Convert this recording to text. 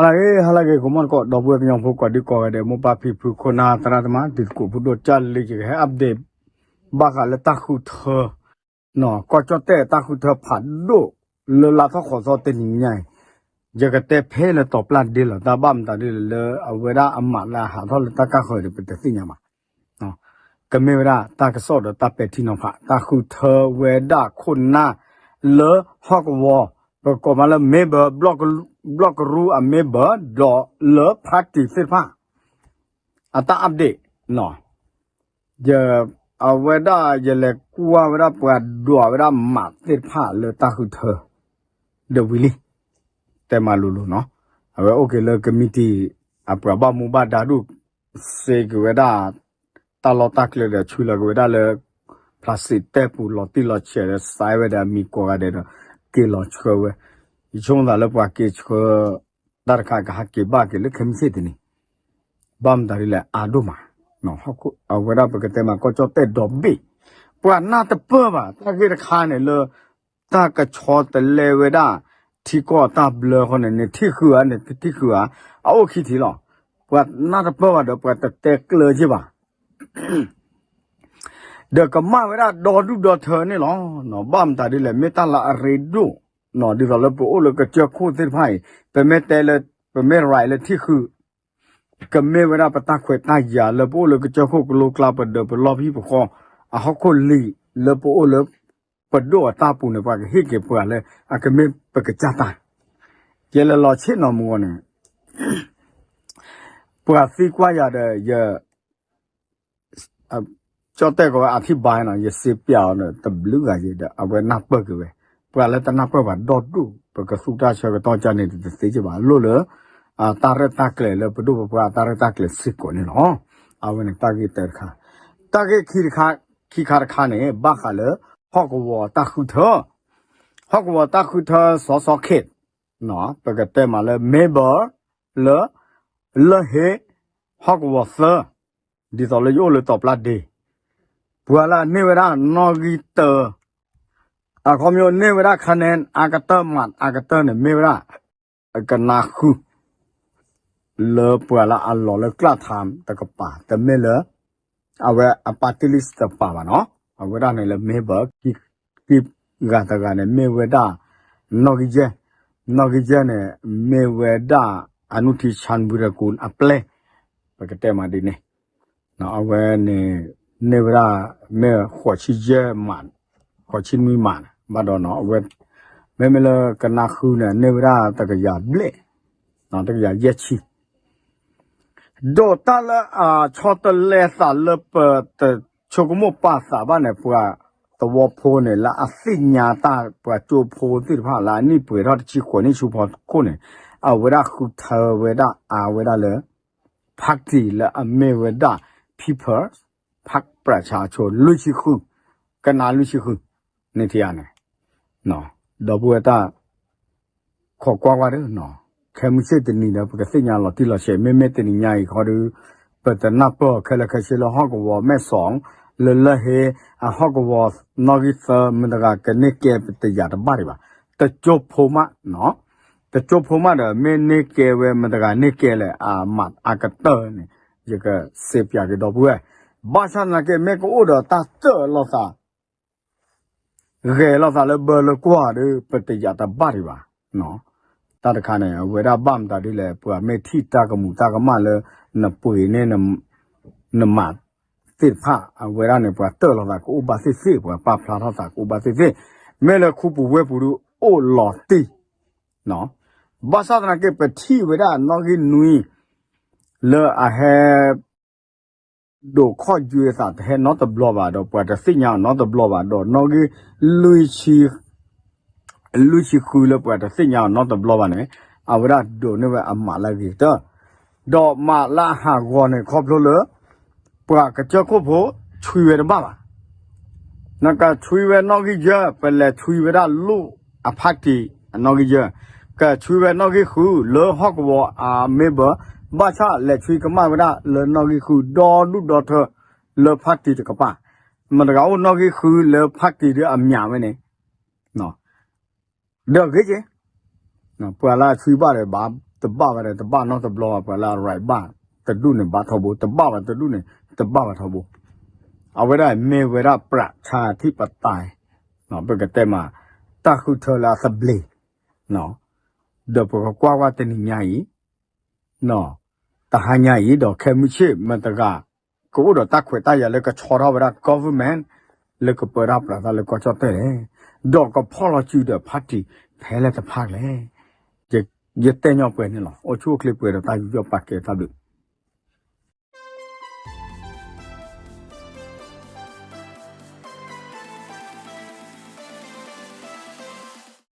ဟါလၢအဂ့ၤ ကမီၢ်တကိး ဒီပုၢ်ဝဲၢ်ကညီဖိကိးဒံကိးဂၤဒဲး မိၢ်ပၢ်ဖံဖု ခိၣ်နၢ်သရၣ်သမါ တံၤသကိးဖိဒိၣ်ကၢ်လံ ယကဟဲ update ဘၣ်ဃးလၢတၢ်ဃုထၢ ကီၢ်ကၠီၣ်တဲၣ်တၢ်ဃုထၢဖးဒိၣ် လၢလါထီၣ်ဃိးသီတနံၤညါအံၤ ယကတဲဖဲလၢတီၤပျၢ်ဒ့လီၤ တၢ်ဘၣ်မတၤဒ်လဲၣ်လၢအဝဲဒၣ်အမးလၢအဟးထီၣ်လၢတၢ်ကၢ်ဃၢၤဒီး ပတသ့ၣ်ညါဘၣ် ကမ့ၢ်ဝဲဒၣ်တၢ်ကစီၣ်ဒီးတၢ်ပဲာ်ထံနီၤဖး တၢ်ဃုထၢဝဲဒၣ်ခိၣ်နၢ်လၢဟီၣ်ကဝီၤ ပကိးမးလၢ member ဘျီၣ်ကရူအ member ဒီးလၢ party သ့ၣ်တဖၣ် အတၢ် update အဝဲဒၣ်ယလဲၤကွၢ်ဝဲဒၣ် ပှၤဒွးဝဲဒၣ်မးသ့ၣ်တဖၣ်လၢတၢ်ဃုထၢ ဒီးဝံၤလံ တဲမးလိၤလိၤနီၤ အဝဲအိၣ်က့ၤလၢ committee အပှၤဘၣ်မူဘၣ်ဒါဒိၣ် စ့က့ၤဝဲဒၣ် တၢ်လီၢ်တၢ်ကျဲဒီး ဆှၢလီၤက့ၤဝဲဒၣ်လၢ ဖျါစံးတဲပူၤ လီၤတံၢ်လီၤဆဲးဒီး စဲဝဲဒီးအမံၤကိးဂၤဒဲးဒီး က့ၤလီၤဆှၢဝဲ ယဆိကမိၣ်သးလၢပှၤက့ၤဆှၢ တၢ်တခါကဟးက့ၤဘၣ်က့ၤလၢခဲမုၢ်ဆ့ၣ်တနံၤ ဘၣ်မတၤဒ်လဲၣ်အါဒိၣ်မး အဝဲဒၣ်ပကတဲမးကီၢ်ကၠီၣ်တဲၣ်ဒီဘ့ၣ် ပှၤနၢ်တပၢၢ်ဘၣ် တၢ်ဂ့ၢ်တခါန့ၣ်လၢ တၢ်ကဆီတလဲဝဲဒၣ် ထံကီၢ်တၢ်ဘျၢဃီန့ၣ် နထံၣ်ဃုဧါ နတထံၣ်ဃုဧါ အအိၣ်ခံထံၣ်လီၤ ပှၤနၢ်တပၢၢ်ဘၣ်ဒီး ပှၤတတဲကျၢၤက့ၤဘၣ် ဒီးကမၣ်ဝဲဒၣ်ဒီဒူၣ်ဒီထၢန့ၣ်လီၤ. ဘၣ်မတၤဒ်လဲၣ် မ့ၢ်တၢ်လၢအရ့ဒိၣ်, ဒ်သိးလၢပအိၣ်လၢကစၢၢ်ခိၣ်သ့ၣ်တဖၣ်အံၤ ပမ့ၢ်တဲလၢ ပမ့ၢ် right လၢထံၣ်ဃုာ် ကမ့ၢ်ဝဲဒၣ်ပတၢ်ခွဲးတၢ်ယာ်လၢပအိၣ်လၢကစၢၢ်ခိၣ်ကလိကျါ ပဒၢးပလီၢ်ပဟံၣ်ပဃီ အဟီၣ်ခိၣ်လံာ်လၢပအိၣ်လၢ ပဒိၣ်အတၢ်ပူၤန့ၣ် ပှၤကဟ့ၣ်က့ၤပှၤလၢ အကမ့ၢ်ပကစၢ်တၢ်, ယဲလၢလီၤဆ့ၣ်နီၤမူအီၤန့ၣ် ပှၤသံကွၢ်ယၤဒီး ယ ကၠီၣ်တဲၣ်ကီးဝဲအထံၣ်ဘါနီၤ ယစ့ပျးအီၤဒီး တဘျုးဂၤယဲဒီး အဝဲနၢ်ပၢၢ်က့ၤဝဲ, ပှၤလၢတနၢ်ပၢၢ်ဘၣ်ဒီဒူၣ် ပကသူတၢ်ဆၢကတီၢ်ကန့ၣ် တသ့က့ၤဘၣ် လိၣ်လၢ တၢ်ရဲၣ်တၢ်ကျဲၤလၢပဒိၣ်ပပှၢ်တၢ်ရဲၣ်တၢ်ကျဲၤစ့ၢ်ကီးန့ၣ်လီၤ. အဝဲန့ၣ်တၢ်ဂ့ၢ်တၢတခါ, တၢ်ဂ့ၢ်ခံခါတခါန့ၣ် ဘၣ်ဃးလၢ ဟီၣ်ကဝီၤတၢ်ဃုထၢ, ဟီၣ်ကဝီၤတၢ်ဃုထၢစီစီခ့ၣ် ပကတဲမးလၢ member လၢ လၢၢ်ဟ့ ဟီၣ်ကဝီၤသၢ, ဒ်သိးလၢယအိၣ်လၢတီၤပျၢ်ဒ့, ပှၤလၢအန့ၢ်ဝဲဒၣ်နီၣ်ဂံၢ်တၢ, အခီပညီန့ၢ်ဝဲဒၣ် ခါနဲ အကတၢၢ်မး အကတၢၢ်န့ၣ် မ့ၢ်ဝဲဒၣ် ကနါဃု လၢပှၤလၢအလီၤလၢကျၢ်ထါတကပၤ တမ့ၢ်လၢ အဝဲအ party list တပာ်ဘၣ်နီၤ, အဝဲဒၣ်န့ၣ်လၢ member ခံဂၤတဂၤန့ၣ် မ့ၢ်ဝဲဒၣ် နီၣ်ဂံၢ်ယဲၢ်, နီၣ်ဂံၢ်ယဲၢ်န့ၣ် မ့ၢ်ဝဲဒၣ် အနုထံ ဆၣ်ဝံရကူၣ် အပျဲၢ်, ပကတဲမးဒ်န့ၣ် အဝဲန့ၣ် န့ၢ်ဝဲဒၣ် မ့ၢ်ဃိးဆံယဲၢ်မး, ဃိးဆံနွံမး, ဘၣ်ဒီးနီၤ အဝဲ မ့မ့ၢ်လၢကနါဃုန့ၣ် န့ၢ်ဝဲဒၣ်တကယၤဘျဲၣ်, တကယၤယဲၢ်ဆံ ဒီးတၢ်လၢအဆီတလဲသးလၢပတဆိကမိၣ်ပာ်သးဘၣ်န့ၣ် ပှၤသဝီဖိန့ၣ် လၢအသ့ၣ်ညါတၢ် ပှၤကၠိဖိသ့ၣ်တဖၣ်လၢအနံၣ်ပှဲၤထီၣ်တဆံဃိးနံၣ်ဆူဖီခိၣ်န့ၣ် အဝဲဒၣ်ဃုထၢဝဲဒၣ်အါဝဲဒၣ်လၢ party လၢအမ့ၢ်ဝဲဒၣ် People ဖးပြးဆါအဆိ လွံၢ်ဆံဃု, ကနါလွံၢ်ဆံဃု, န့ၣ်ထံဧါန့ၣ် ဒီပုၢ်ဝဲၢ်တၢ် ခိးကွၢ်ကွၢ်ဒီး ခဲမုၢ်ဆ့ၣ်တနံၤဒီး ပကသ့ၣ်ညါလီၤတံၢ်လီၤဆဲး မ့မ့ၢ်တနံၤညါအံၤခီဒီး ပတနၢ်ပၢၢ်ခဲလၢာ်ခဲဆ့လၢဟီၣ်ကဝီၤမဲၢ်စီၤ လၢလၢၢ်ဟ့ အဟီၣ်ကဝီၤနီၣ်ဂံၢ်သၢ မတၤတဂၤကန့ၢ်ကဲပတယာ်တဘၣ်ဒံးဘၣ်, တကၠိဖိမး တကၠိဖိမးဒီး မ့ၢ်န့ၢ်ကဲဝဲ မတၤတဂၤန့ၢ်ကဲလဲၣ် အမးအကတၢၢ်န့ၣ် ယကစ့ပျးက့ၤဒီပုၢ်ဝဲၢ်, ဘၣ်ဆၣ်သနာ်က့ မ့ၢ်ကအိၣ်ဒီးတၢ်တၢၢ်လိာ်သး ဂဲၤလိာ်သးလၢဘၢလၢကွၢ်ဒီး ပတယာ်တဘၣ်ဒံးဘၣ်. တၢ်တခါန့ၣ် အဝဲဒၣ်ဘၣ်မတၤဒ်လဲၣ် ပှၤမ့ၢ်ထံၣ်တၢ်ကမူၤတၢ်ကမၣ်လၢ နပှ့ၤန့ၢ် နမးသ့ၣ်တဖၣ် အဝဲဒၣ်န့ၣ် ပှၤတၢၢ်လိာ်သးကအိၣ်ဘၣ်သ့ၣ်သ့ၣ် ပှၤပာ်ဖျါထီၣ်သးကအိၣ်ဘၣ်သ့ၣ်သ့ၣ်, မ့ၢ်လၢခူပူၤဝ့ၢ်ပူၤဒီးအိၣ်လီၤတံၢ် ဘၣ်ဆၣ်သနာ်က့ ပထံၣ်ဝဲဒၣ်နီၣ်ဂံၢ်နွံ လၢအဟဲ ဒိးခီၣ်ယွဲသးတဟဲနီတဘျီဘၣ်ဒီး ပှၤတသ့ၣ်ညါအီၤနီတဘျီဘၣ်ဒီး နီၣ်ဂံၢ် လွံၢ်ဆံဃုလၢပှၤတသ့ၣ်ညါအီၤနီတဘျီဘၣ်န့ၣ် အဝဲဒၣ်ဒိးန့ၢ်ဝဲအမးလၢအဂ့ၤကတၢၢ်, ဒီးမးလၢအဟးဂီၤန့ၣ် ခီဖျိလၢ ပှၤကစၢၢ်ခိၣ်ဖိ ဆွံဝဲတဘၣ်ဘၣ် နကဆွံဝဲနီၣ်ဂံၢ်ယဲၢ် ပလဲၤဆွံဝဲဒၣ်လိၣ်အဖးတံၢ်အနီၣ်ဂံၢ်ယဲၢ်, ကဆွံဝဲနီၣ်ဂံၢ်ဃုလၢဟီၣ်ကဝီၤအ member, ဘၣ်ဆၣ်လဲၤဆွံကမၣ်ဝဲဒၣ်လၢနီၣ်ဂံၢ်ဃု ဒီဒူၣ်ဒီထၢလၢဖးတံၢ်တကပၤ, မတၤတဂၤအိၣ်နီၣ်ဂံၢ်ဃုလၢဖးတံၢ်ဒီးအမးဝဲန့ၣ် ဒီးဂ့ၤက့ၤ ပှၤလၢအဆွံဘၣ်ဒီးဘၣ် တဘၣ်ဝဲဒီး တဘၣ်နီတဘျီဘၣ် ပှၤလၢအ right ဘၣ်တဒူၣ်န့ၣ် ဘၣ်ထီဘိ, တဘၣ်ဝဲတဒူၣ်န့ၣ် တဘၣ်ဝဲထီဘိ. အဝဲဒၣ်မ့ၢ်ဝဲဒၣ် ပြၣ်ထါထံၣ်ပသး ပကတဲမး တၢ်ဃုထၢလၢအသဘျ့, ဒီးပကကွၢ်ကွၢ်တနံၤညါအံၤ တဟါညါအံၤ ဒီးခဲမုၢ်ဆ့ၣ်မတၤတဂၤ ကအိၣ်ဒီးတၢ်ခွဲးတၢ်ယာ်လၢကဆီထီၣ်ဝဲဒၣ် government လၢကပၢတၢ်ပြးတၢ်လၢကီၢ်ကၠီၣ်တဲၣ်လဲၣ်, ဒီးကဖီၣ်လီၤစုဒီး party ဖဲလဲၣ်တဖၣ်လဲၣ်. ယတဲညီပှဲၤန့ၣ်လီၤ. အိၣ်ဆူၣ်အိၣ်ချ့ပှဲၤဒီးတၢ်ယူးယီၣ်ပာ်ကဲတၢ်ဘျုး